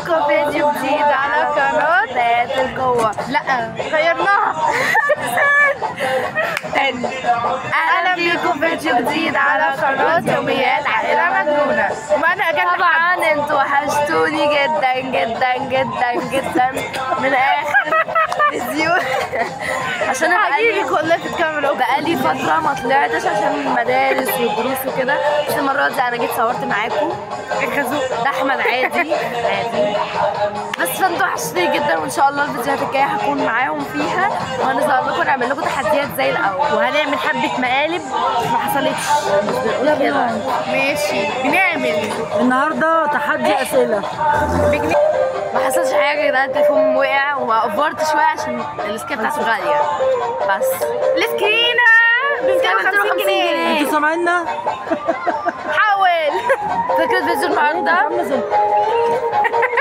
بيكم فيديو جديد على قناة ذات القوة. لا غيرناها. تاني اهلا بيكم فيديو جديد على قناة يوميات عائلة مجنونة. ومعنا أجل. طبعا انتوا وحشتوني جدا جدا جدا جدا من اخر فيديو، عشان هجيلك والله في الكاميرا. بقالي فترة ما طلعتش عشان المدارس والدروس وكده، بس المرة دي انا جيت صورت معاكم. الخازوق ده احمد عادي عادي، بس فانتوا وحشتوني جدا، وان شاء الله الفيديوهات الجاية هكون معاهم فيها، وهنظهر لكم ونعمل لكم تحديات زي الاول، وهنعمل حبه مقالب ما حصلتش. كده ماشي، بنعمل النهارده تحدي اسئلة. ما حصلش حاجة يا جدعان، التليفون وقع وأوفرت شوية عشان ال screen بتاعته غالية. بس ال screen ب 250 جنيه. انتوا سامعيننا؟ حاول. فكرة فيديو النهارده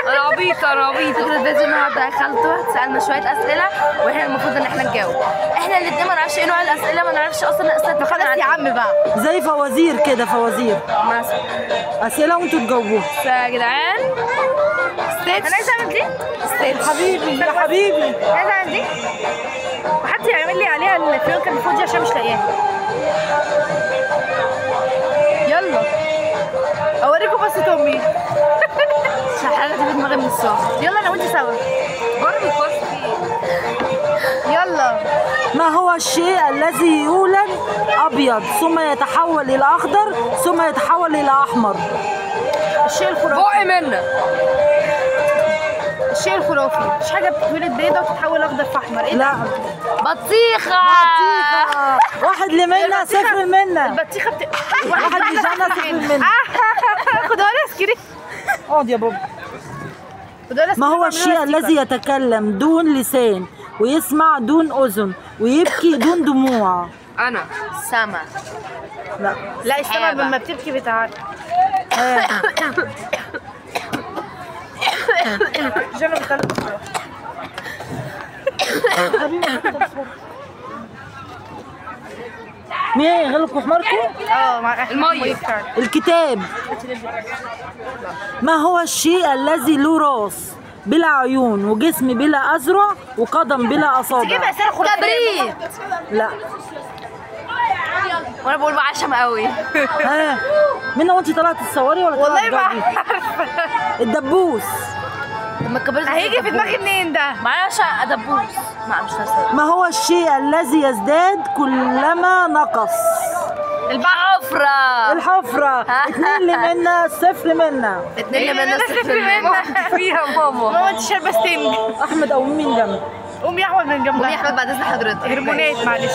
انا عبيطه انا عبيطه. فكرة فيديو النهارده يا خالته هتسالنا شوية اسئلة، واحنا المفروض ان احنا نجاوب. احنا الاثنين ما نعرفش ايه نوع الاسئلة، ما نعرفش اصلا الاسئلة. خلاص يا عم بقى، زي فوازير كده، فوازير مثلا، اسئلة وانتوا تجاوبوها. يا جدعان انا عايزه اعمل دي. حبيبي يا حبيبي، عايزه اعمل دي، وحد يعمل لي عليها الفيونكه المفروض دي عشان مش لاقياها. يلا اوريكم بس امي. حاجة في دماغي من الصبح. يلا انا وانت سوا. جربي فصلي. يلا. ما هو الشيء الذي يولد ابيض ثم يتحول الى اخضر ثم يتحول الى احمر؟ الشيء الخرافي. بقي منا الشيء الخرافي. مفيش حاجة بتتولد بيضة وتتحول اخضر في احمر. ايه ده؟ لا، بطيخه. بطيخه. واحد لمنا صفر لمنا. البطيخه واحد لجنى صفر لمنا. خدوها لي screen. اقعد يا بابا. ما هو الشيء الذي يتكلم دون لسان ويسمع دون اذن ويبكي دون دموع؟ انا السما. لا لا، السما لما بتبكي بتعيط. جنى بتخلي مين غلبكم حماركم؟ اه المية. الكتاب. ما هو الشيء الذي له راس بلا عيون وجسم بلا أذرع وقدم بلا أصابع؟ تجيب أسئلة خرافية. كبريت. لا، وانا بقول بعشم قوي. ها منى، وانت طلعت تصوري ولا والله ما عارفه. الدبوس. لما الكبريت هيجي في دماغي منين ده؟ معلش دبوس. ما مش فاهمه. ما هو الشيء الذي يزداد كلما نقص؟ الحفرة. الحفرة. 2 لمنا 0 منا. 2 لمنا 0 منا. فيها ماما. ماما انت شاربة ستينج. احمد قوم من جنب. قوم يا احمد من جنبها. قوم يا احمد بعد اذن حضرتك. هرمونات معلش.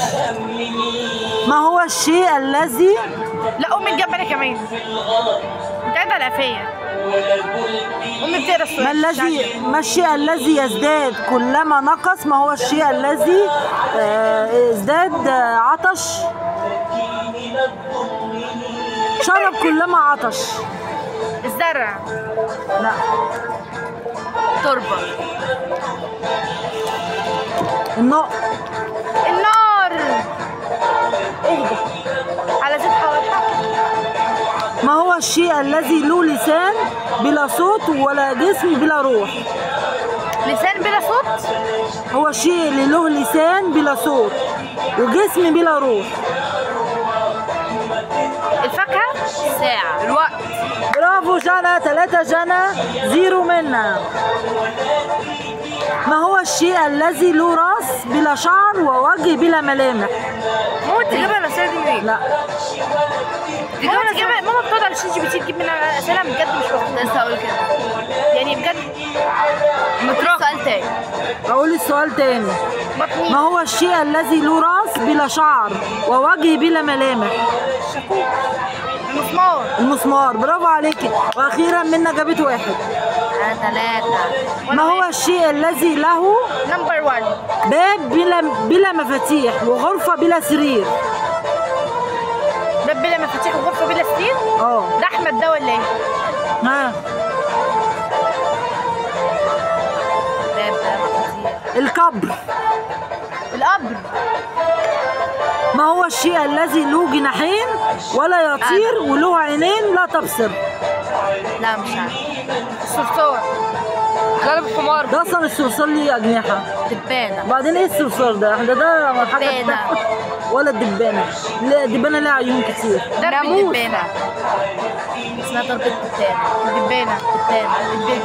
ما هو الشيء الذي لا قوم من جنب انا كمان. انت قاعدة على قفايا. امي بتقرا السؤال. ما الذي ما الشيء الذي يزداد كلما نقص؟ ما هو الشيء الذي ازداد عطش؟ شرب كلما عطش. الزرع. لا، تربة. النار. النار. اهدى على زيت حار. ما هو الشيء الذي له لسان بلا صوت ولا جسم بلا روح؟ لسان بلا صوت؟ هو الشيء اللي له لسان بلا صوت وجسم بلا روح. الفاكهة. الساعة. الوقت. برافو جنى. 3 جنى 0 منا. ما هو الشيء الذي له راس بلا شعر ووجه بلا ملامح؟ ماما تجيبها الأسئلة دي منين؟ لا، ماما تجيبها. ماما بتقعد على ChatGPT تجيب منها أسئلة بجد مش واخدة. لسه هقول كده يعني بجد. سؤال تاني. أقول السؤال تاني. ما هو الشيء الذي له راس بلا شعر ووجه بلا ملامح؟ الشاكوش. المسمار. المسمار. برافو عليكي. واخيرا منا جابت 1. انا 3. ما هو الشيء الذي له number 1 باب بلا مفاتيح وغرفة بلا سرير؟ باب بلا مفاتيح وغرفة بلا سرير؟ اه. ده احمد ده ولا ايه؟ ها. باب بلا مفاتيح. القبر. القبر. ما هو الشيء الذي له جناحين ولا يطير وله عينين لا تبصر؟ لا مش عارفه. الصرصار. غلب حمار. ده اصلا الصرصار ليه اجنحة. دبانه. بعدين ايه الصرصار ده؟ ده حاجة دبانه. ولا الدبانه؟ لا الدبانه لها عيون كتير. ناموس. دبانه اسمها ضربة دبانه. دبانه.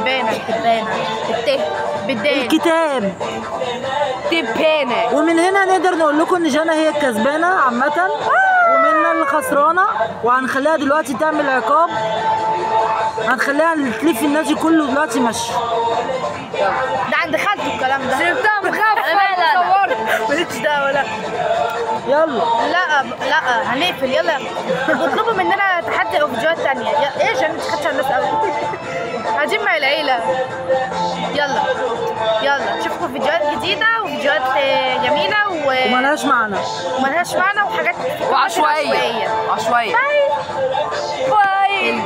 دبانه. الدبانه. دبانه. الته. بالدال. الكتاب. دبانه. ومن هنا نقدر نقول لكم ان جانا هي الكسبانه عامة، ومنا اللي خسرانة، وهنخليها دلوقتي تعمل عقاب. هنخليها تلف النادي كله دلوقتي مشي. ده عند خالته الكلام ده. شربتها مخففة. صورت. مالكش دعوه. لا يلا. لا لا هنقفل. يلا اطلبوا مننا تحدي او فيديوهات ثانية. ايه عشان ما تخدش على الناس قوي. قاعدين مع العيلة. يلا يلا نشوفكم فيديوهات جديدة وفيديوهات جميلة وملهاش معنى. وملهاش معنى وحاجات وعشوائيه. عشوائية. باي باي.